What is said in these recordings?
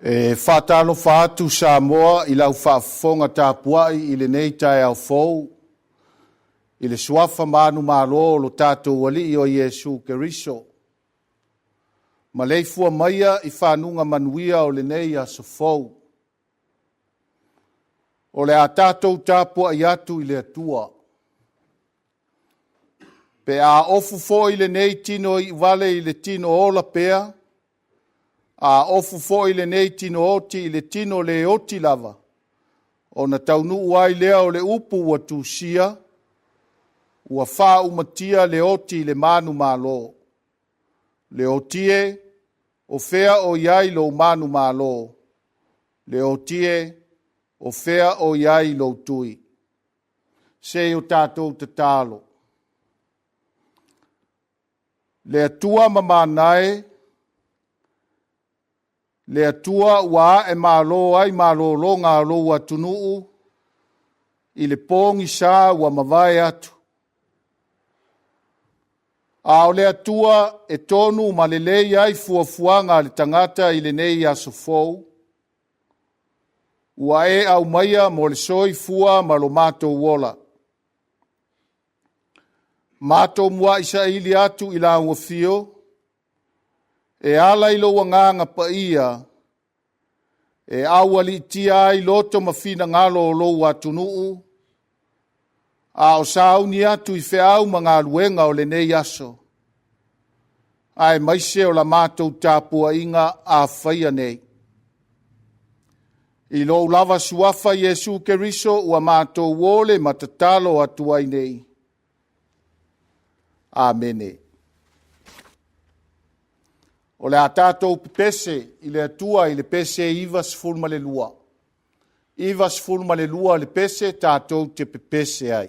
E faatalofa atu Samoa i lau faafofoga tapuai i lenei taeao fou, i le suafa manumalo o lo tatou Alii o Iesu Keriso, maleifua maia i faguga manuia o lenei aso fou. O le a tatou tapuai atu i le Atua. Pe a ofu foi lenei tino iuvale i le tino ola pea, a ofu foi lenei tino oti i le tino le oti lava, ona taunuu ai lea o le upu ua tusia, ua faaumatia le oti i le manumalo. Le oti e, o fea o i ai lou manumalo? Le oti e, o fea o i ai lou tui? Se i o tatou tatalo. Le Atua mamana e, le Atua ua ae malo ai malologa a lou atunuu i le pogisa ua mavae atu. A o le Atua e tonu ma lelei ai fuafuaga a le tagata i lenei aso fou, ua e aumaia mo le soifua ma lo matou ola. Matou muai saili atu i lau afio, e ala i lou agaga paia, e aualiitia ai loto ma finagalo o lou atunuu, a o sauni atu i feau ma galuega o lenei aso, aemaise o la matou tapuaiga a faia nei. I lou lava suafa Iesu Keriso ua matou ole ma tatalo atu ai nei. Amene. O le a tatou pepese i le Atua i le pese 92. 92 le pese tatou te pepese ai.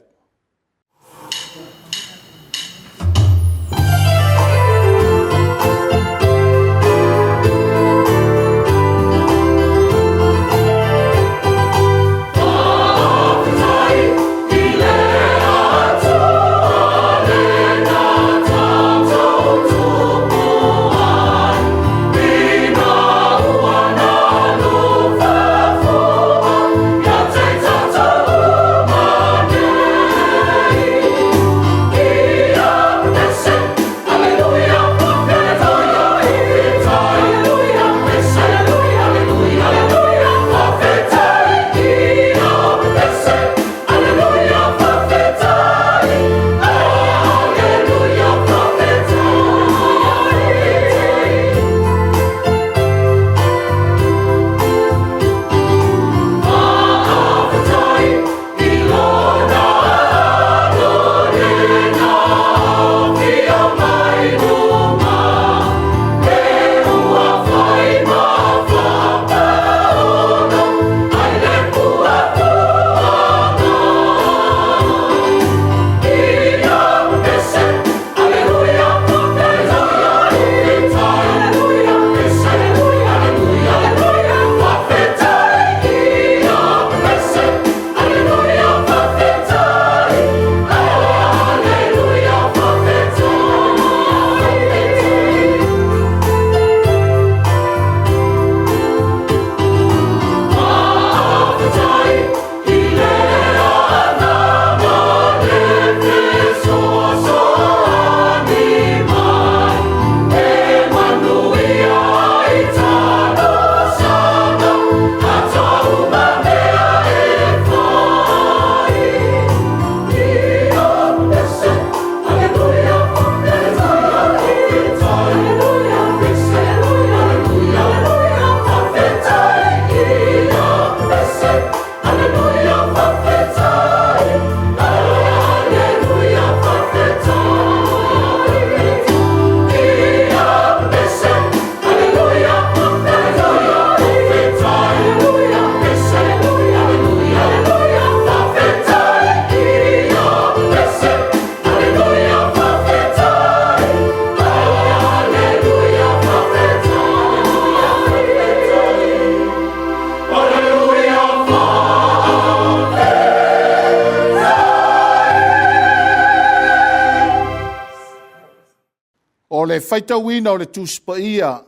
O le faitauina o le Tusi Paia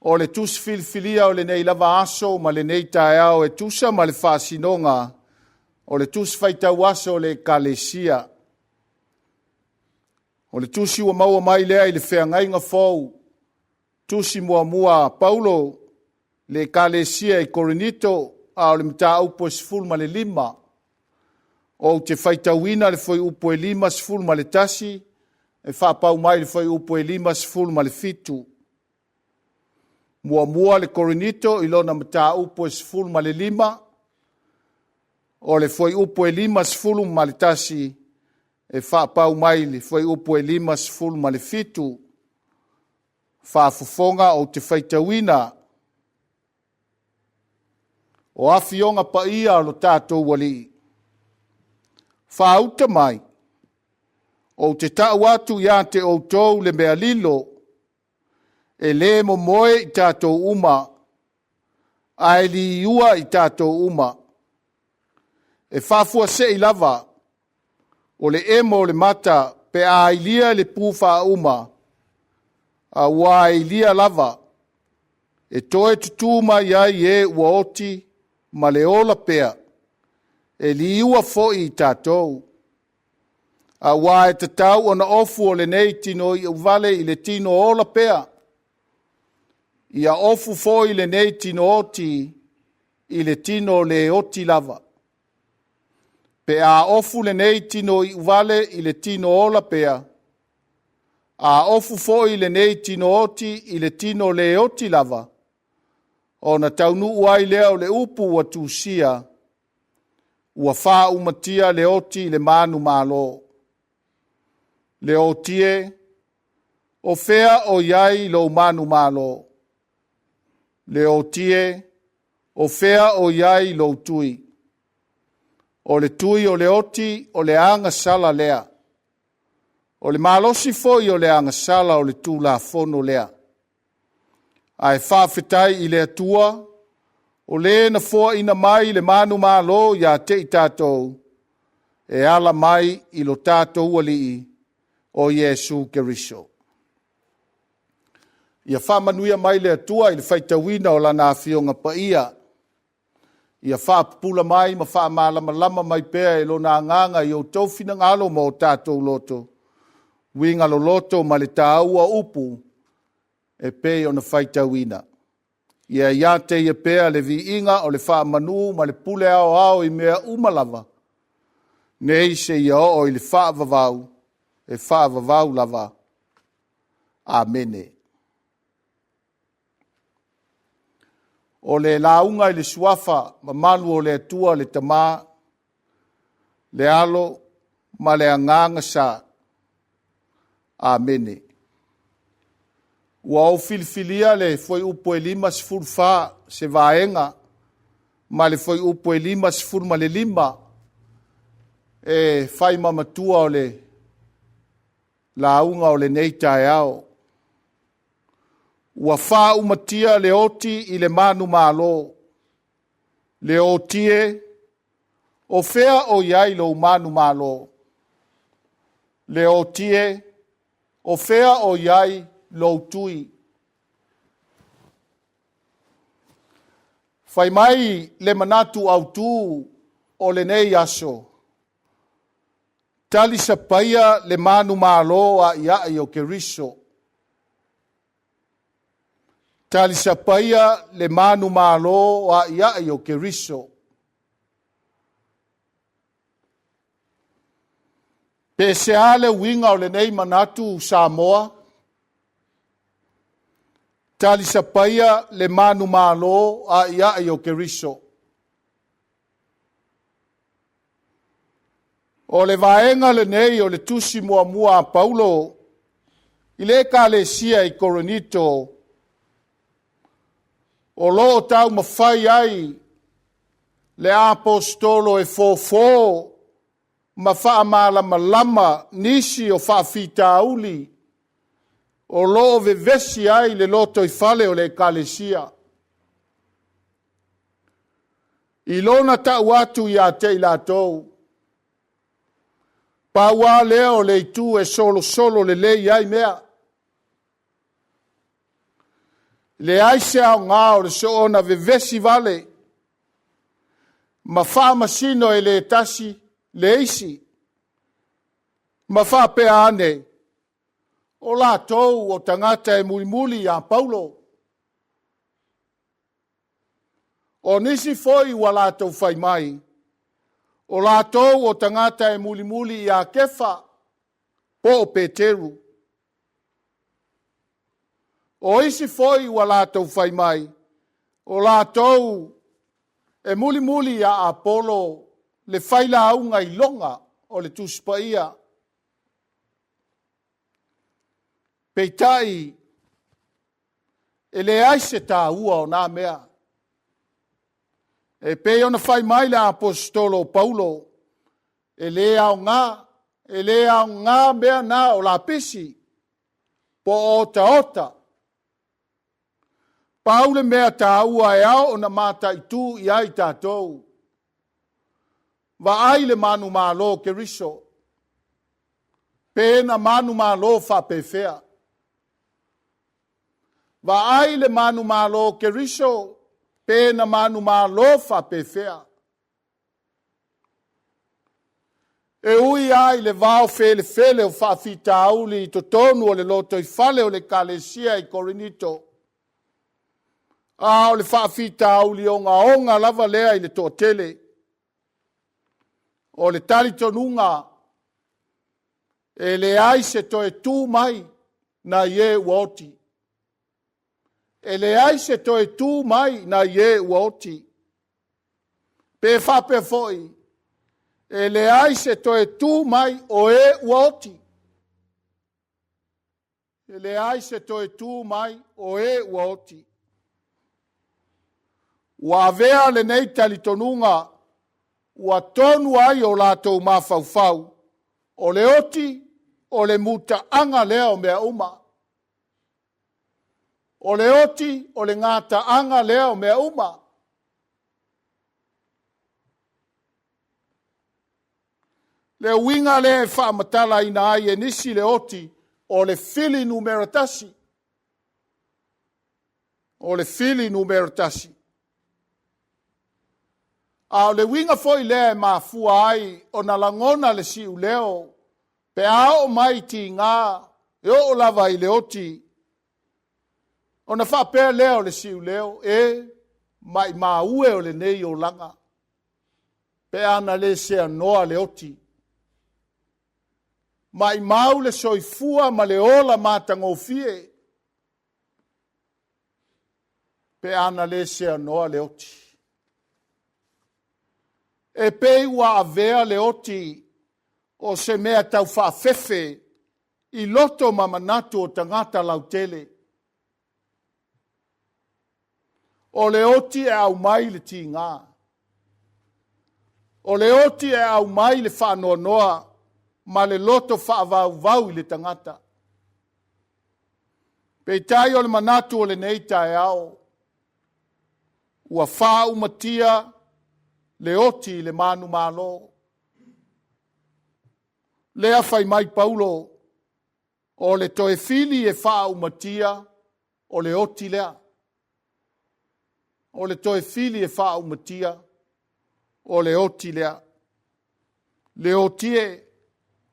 O le tusi filifilia o lenei lava aso ma lenei taeao e tusa ma le faasinoga o le tusi faitau aso o le Ekalesia. O le tusi ua maua mai lea i le feagaiga fou, tusi muamua a Paulo le Ekalesia i Korinito, a o le mataupu e 15. Ou te faitauina le fuaiupu e 51 e faapau mai le fuaiupu e 57. Muamua le Korinito i lona mataupu e 15, o le fuaiupu e 51 e faapau mai le fuaiupu e 57. Faafofoga ou te faitauina. O afioga paia o lo tatou Alii, faauta mai, ou te tau atu ia te outou le mea lilo, e lē momoe i tatou uma, ae liua i tatou uma. E faafuasei lava o le emo o le mata pe a ilia le pu faauma, auā e ilia lava, e toe tutū mai ai e ua oti ma le ola pea, e liua foi i tatou. Auā e tatau ona ofu o lenei tino iuvale i le tino ola pea, ia ofu foi lenei tino oti i le tino le oti lava. Pe a ofu lenei tino iuvale i le tino ola pea, a ofu foi lenei tino oti i le tino le oti lava, ona taunuu ai lea o le upu ua tusia, ua faaumatia le oti i le manumalo. Le oti e, o fea o i ai lou manumalo? Le oti e, o fea o i ai lou tui? O le tui o le oti o le agasala lea. O le malosi foi o le agasala o le Tulafono lea. Ae faafetai i le Atua, o le na foaina mai le manumalo ia te i tatou, e ala mai i lo tatou Alii, o Iesu Keriso. Ia faamanuia mai le Atua i le faitauina o Lana Afioga Paia. Ia faapupula mai ma faamalamalama mai pea e Lona Agaga i outou finagalo ma o tatou loto, uiga loloto ma le taua o upu e pei ona faitauina. Ia ia te ia pea le viiga o le faamanu ma le pule aoao i mea uma lava, nei seia oo i le faavavau, e faavavau lava. Amene. O le lauga i le suafa mamalu o le Atua le Tama, le Alo ma le Agaga Sa. Amene. Ua ou filifilia le fuaiupu e 54 se vaega ma le fuaiupu e 55 e fai ma matua o le lauga o lenei taeao. Ua faaumatia le oti i le manumalo, le oti e, o fea o i ai lou manumalo? Le oti e, o fea o i ai lou tui? Fai mai le manatu autu o lenei aso, talisapaia le manumalo a'ia'i o Keriso. Talisapaia le manumalo a'ia'i o Keriso. Pe sea le uiga o lenei manatu Samoa? Talisapaia le manumalo a'ia'i o Keriso. O le vaega lenei o le tusi muamua a Paulo i le Ekalesia i Korinito, o lo o taumafai ai le aposetolo e fofo ma faamalamalama nisi o faafitauli o lo o vevesi ai le lotoifale o le Ekalesia. I lona tau atu ia te i latou, pau lava lea o le itu e solosolo lelei ai mea. Leai se aoga o le soona vevesi vale ma faamasino e le tasi le isi, ma faapea ane, o latou o tagata e mulimuli ia Paulo. O nisi foi ua latou fai mai, o latou o tagata e mulimuli ia Kefa po o Peteru. O isi foi ua latou fai mai, o latou e mulimuli ia Apolo le failauga iloga o le Tusi Paia. Peitai, e leai se taua o na mea. E pei ona fai mai le aposetolo o Paulo, e le aoga, e le aoga mea na o lapisi po o otaota. Pau le mea taua e ao ona mataitu i ai tatou, vaai le manumalo o Keriso, pe na manumalo faapefea. Vaai le manumalo o Keriso, pe na manumalo faapefea. E ui lava i le vaofelefele o faafitauli i totonu o le lotoifale o le Ekalesia i Korinito, a o le faafitauli ogaoga lava lea i le toatele. O le talitonuga e leai se toe tu mai nai e ua oti. E leai se toe tu mai nai e ua oti. Pe faapea foi, e leai se toe tu mai o e ua oti. E leai se toe tu mai o e ua oti. Ua avea lenei talitonuga ua tonu ai o latou mafaufau, o le oti, o le mutaaga lea o mea uma. O le oti, o le gataaga lea o mea uma. Le uiga lea e faamatalaina ai e nisi le oti, o le fili numera 1. O le fili numera 1. A o le uiga foi lea e mafua ai ona lagona le siuleo pe a oo mai tiga e oo lava i le oti, ona faapea lea o le siuleo, e maimau e o lenei olaga, pe a na le seanoa le oti. Maimau le soifua ma le ola matagofie, pe a na le seanoa le oti. E pei ua avea le oti o se mea tau faafefe i loto ma manatu o tagata lautele. O le oti e aumai le tiga. O le oti e aumai le faanoanoa ma le loto faavauvau i le tagata. Peitai o le manatu o lenei taeao, ua faaumatia le oti i le manumalo. Lea fai mai Paulo, o le toe fili e faaumatia o le oti lea. O le toe fili e faaumatia o le oti lea. Le oti e,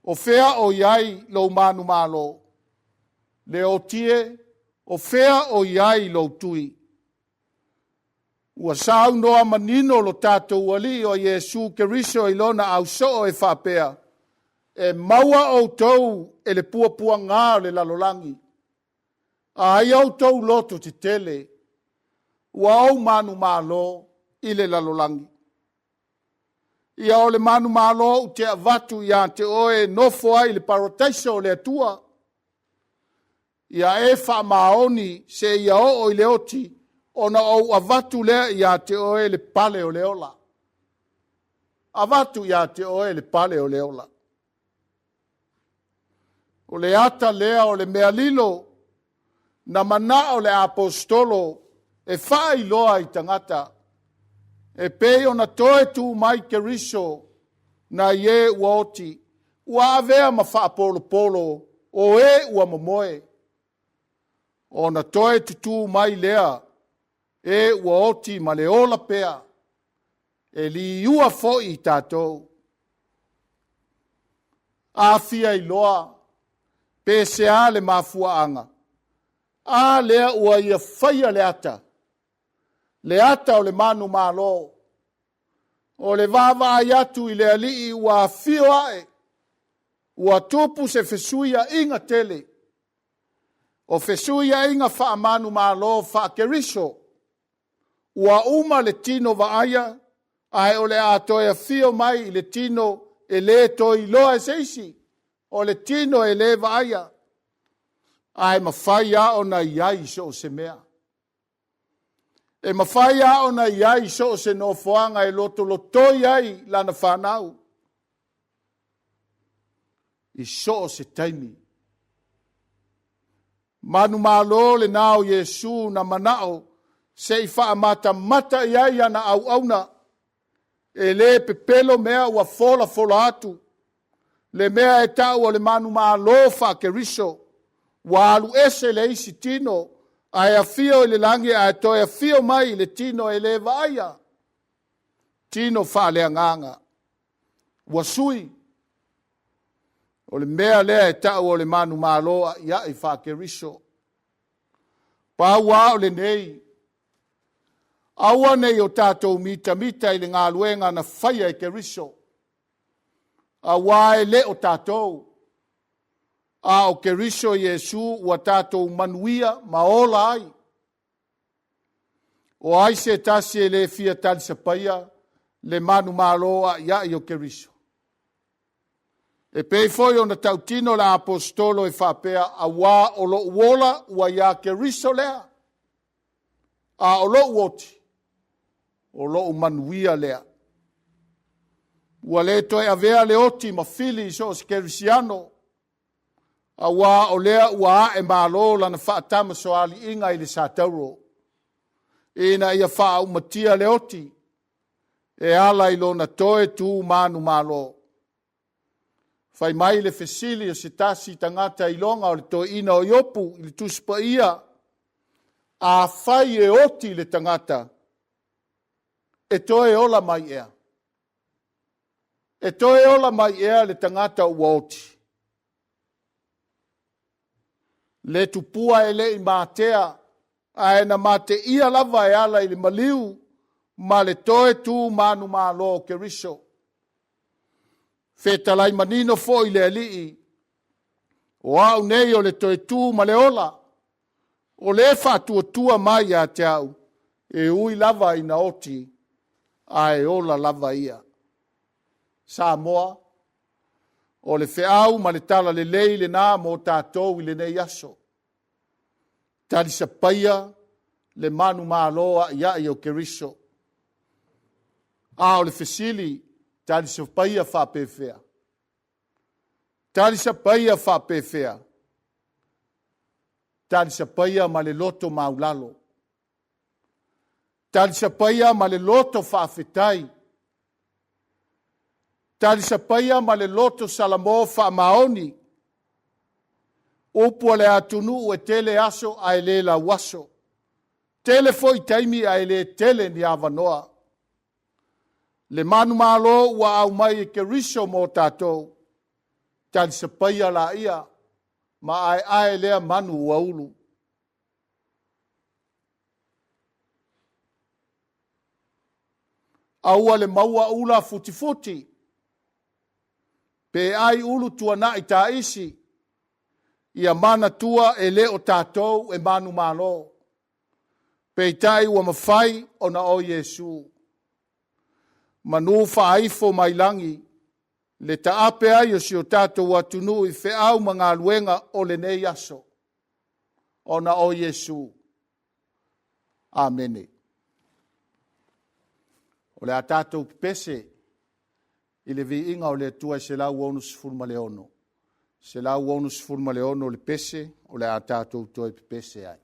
o fea o i ai lou manumalo? Le oti e, o fea o i ai lou tui? Ua saunoa manino lo tatou Alii o Iesu Keriso i lona ausoo e faapea, e maua outou e le puapuaga o le lalolagi, a ia outou loto tetele, ua ou manumalo i le lalolagi. Ia o le manumalo ou te avatu ia te oe e nofo ai i le parataiso o le Atua. Ia e faamaoni seia oo i le oti, ona ou avatu lea ia te oe le pale o le ola. Avatu ia te oe le pale o le ola. O le ata lea o le mea lilo, na manao le aposetolo e faailoa i tagata, e pei ona toe tu mai Keriso nai e ua oti, ua avea ma faapolopolo o e ua momoe. Ona toe tutū mai lea e ua oti ma le ola pea, e liua foi i tatou. A fia iloa pe sea le mafuaaga, a lea ua ia faia le ata, le ata o le manumalo, o le vaavaai atu i le Alii ua afio ae, ua tupu se fesuiaiga tele, o fesuiaiga faamanu-malo faa-Keriso, ua uma le tino vaaia, ae o le a toe afio mai i le tino e le toe iloa e se isi, o le tino e le vaaia, ae mafai lava ona i ai i so o se mea. E mafai lava ona i ai i so o se nofoaga e lotolotoi ai lana fanau i so o se taimi. Manumalo lena o Iesu na manao se i faamatamata i ai ana auauna, e le pepelo mea ua folafola atu, le mea e tau o le manumalo faa-Keriso, ua alu ese le isi tino ae afio i le lagi ae toe afio mai i le tino e le vaaia, tino faaleagaga. Ua sui. O le mea lea e tau o le manumalo aiai faa-Keriso. Pau lava o lenei, aua ne i o tatou mitamita i le galuega na faia e Keriso, aua e le o tatou, a o Keriso Iesu ua tatou manuia ma ola ai. O ai se tasi e le fia talisapaia le manumalo aiai o Keriso? E pei foi ona tautino le aposetolo e faapea, auā o lou ola ua ia Keriso lea, a o lou oti, o lou manuia lea. Ua le toe avea le oti ma fili i so o se kerisiano, auā o lea ua ae malo lana faatamasoaliiga i le satauro, ina ia faaumatia le oti e ala i lona toe tu manumalo. Fai mai le fesili o se tasi tagata iloga o le toeaina o Iopu i le Tusi Paia, afai e oti le tagata, e toe ola mai ea? E toe ola mai ea le tagata ua oti? Le tupua e le i matea, ae na mateia lava e ala i le maliu ma le toe tu manumalo o Keriso. Fetalai manino foi le Alii, o au nei o le toe tu ma le ola, o le faatuatua mai ia te au, e ui lava ina oti, ae ola lava ia. Samoa, o le feau ma le talalelei lena mo tatou i lenei aso. Talisapaia le manumalo aiai o Keriso. A o le fesili, talisapaia faapefea? Talisapaia faapefea? Talisapaia ma le loto maulalo. Talisapaia ma le loto faafetai. Talisapaia ma le loto salamo faamaoni. Upu a le atunuu e tele aso ae le lauaso. Tele foi taimi ae le tele ni avanoa. Le manumalo ua aumai e Keriso mo tatou, talisapaia laia ma aeae lea manu ua ulu. Aua le maua ula futifuti, pe ai ulu tuanai taisi, ia manatua e le o tatou e manumalo. Peitai ua mafai ona o Iesu. Manu faaifo mai lagi, le taape ai o si o tatou atunuu i feau ma galuega o lenei aso, ona o Iesu. Amene. O le a tatou pepese i le viiga o le Atua e 166. 166 le pese o le a tatou toe pepese ai.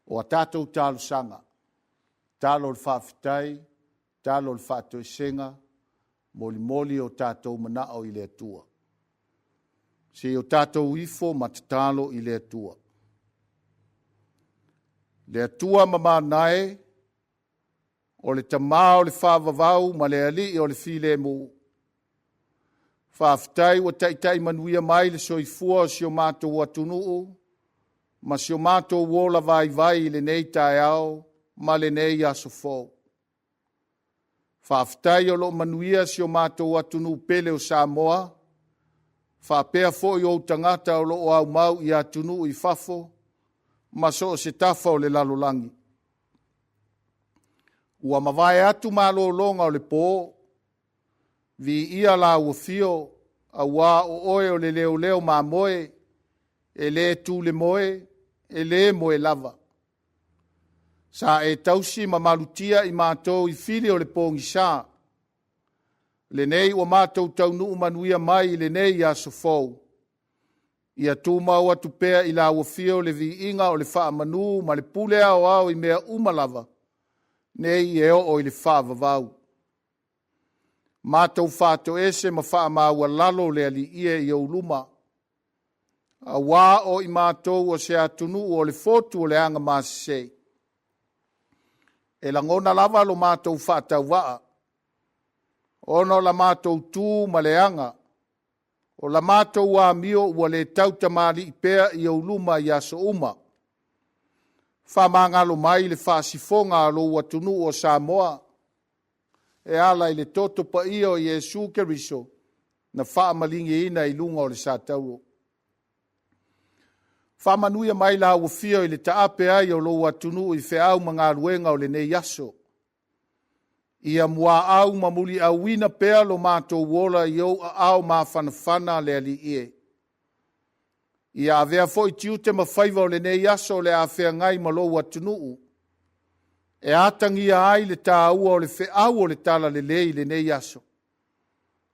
O a tatou talosaga, talo o le faafetai, talo o le faatoesega, molimoli o tatou manao i le Atua. Se i o tatou ifo ma tatalo i le Atua. Le Atua mamana e, o le Tama o le faavavau ma le Alii o le filemu, faafetai ua taitai manuia mai le soifua o si o matou atunuu ma si o matou ola vaivai i lenei taeao ma lenei aso fou. Faafetai o lo o manuia si o matou atunuu pele o Samoa, faapea foi ou tagata o lo o aumau i atunuu i fafo ma so o se tafa o le lalolagi. Ua mavae atu malologa o le po, viia lau Afio aua o oe o le leoleo mamoe, e le tulemoe, e le moe lava. Sa e tausi ma malutia i matou i fili o le pogisa. Lenei ua matou taunuu manuia mai i lenei aso fou, ia tumau atu pea i lau Afio le viiga o le faamanu ma le pule aoao i mea uma lava, nei e oo i le faavavau. Matou faatoese ma faamaualalo le Alii e i ou luma, aua o i matou o se atunuu o le fotu o le agamasese. E lagona lava lo matou faatauvaa ona o la matou tu ma le aga, o la matou amio ua le tautamalii pea i ou luma i aso uma. Faamagalo mai le faasifoga a lou atunuu o Samoa e ala i le toto paia o Iesu Keriso na faamaligiina i luga o le satauro. Faamanuia mai lau Afio i le taape ai o lou atunuu i feau ma galuega o lenei aso. Ia muaau ma muliauina pea lo matou ola i ou aao mafanafana le Alii e. Ia avea foi tiute ma faiva o lenei aso o le a feagai ma lou atunuu, e atagia ai le taua o le feau o le talalelei i lenei aso.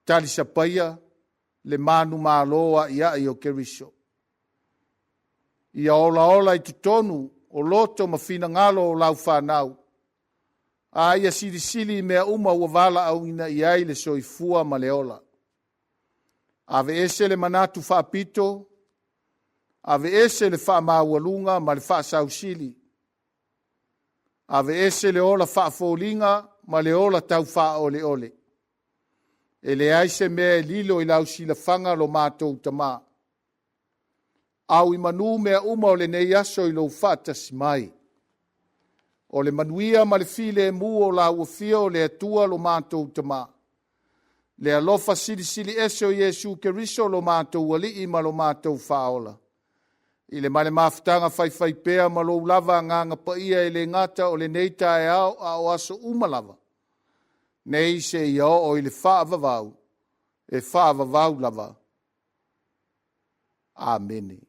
Talisapaia le manumalo aiai o Keriso. Ia olaola i totonu o loto ma finagalo o lau fanau, a ia silisili i mea uma ua valaauina i ai le soifua ma le ola. Aveese le manatu faapito, aveese le faamaualuga ma le faasausili, aveese le ola faafoliga ma le ola taufaaoleole. E leai se mea e lilo i lau silafaga lo matou Tama. Au i manu mea uma o lenei aso i lou faatasi mai. O le manuia ma le filemu o lau Afio le Atua lo matou Tama, le alofa silisili ese o Iesu Keriso lo matou Alii ma lo matou Faaola, i le ma le mafutaga faifaipea ma lou lava Agaga Paia e le gata o lenei taeao a o aso uma lava, nei seia oo i le faavavau, e faavavau lava. Amene.